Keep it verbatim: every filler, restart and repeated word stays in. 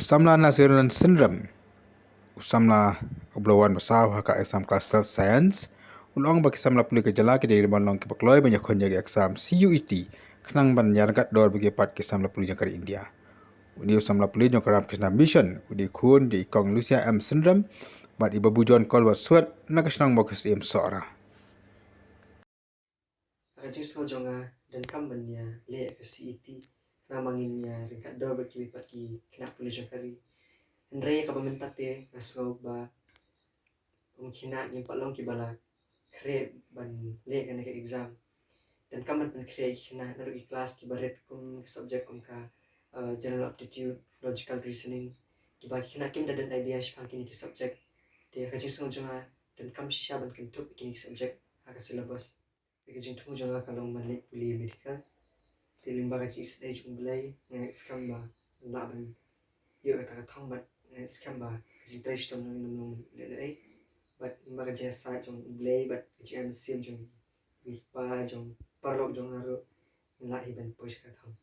Samla Nasiruddin Synrem, u samla uba la wan ba saw ha ka exam class twelve science, u la ong ba ki samla pule ka jylla ki dei ban long kiba kloi ban ïakhun ïa ka exam C U E T, khnang ban ïaryngkat dor bad ki pat ki samla pule jong ka ri India. Une u samla pule jong ka Ramakrishna Mission u dei khun jong i Kong Lucia M Synrem bad i Babu John Kolwat Swet na ka shnong Mawkysyiem Sohra. Ha ka jingsngew jong nga, donkam ban ïaleh ïa ka C U E T, khnang ba ngin ïaryngkat dor bad kiwei pat ki khynnah pule jong ka ri. Hynrei kaba mynta te nga sngew ba kum ki khynnah ngim pat long kiba la khreh ban leh kane ka exam. Donkam ban pynkhreh ïa ki khynnah naduh ki klas kiba rit kum ki subject kum ka, uh, general aptitude, logical reasoning, kiba ki khynnah kim da don idea shaphang kine ki subject. Te ha ka jingsngew jong nga, donkam shisha ban kynthup ïa kine ki subject ha ka syllabus. Te ka jingthmu jong nga ka long ban leit pule medical. Te lyngba ka jingisynei jong U Blei, nga ngeit skhem ba ngan lah ban ïoh kata ka thong bad nga ngeit skhem ba ka jingtrei shitom jong nga ym long lehnohei. Bad lyngba ka jingïasaid jong U Blei bad ka jingïaid mynsiem jong i kpa jong paralok jong nga ruh, ngan lah hi ban poi sha ka thong.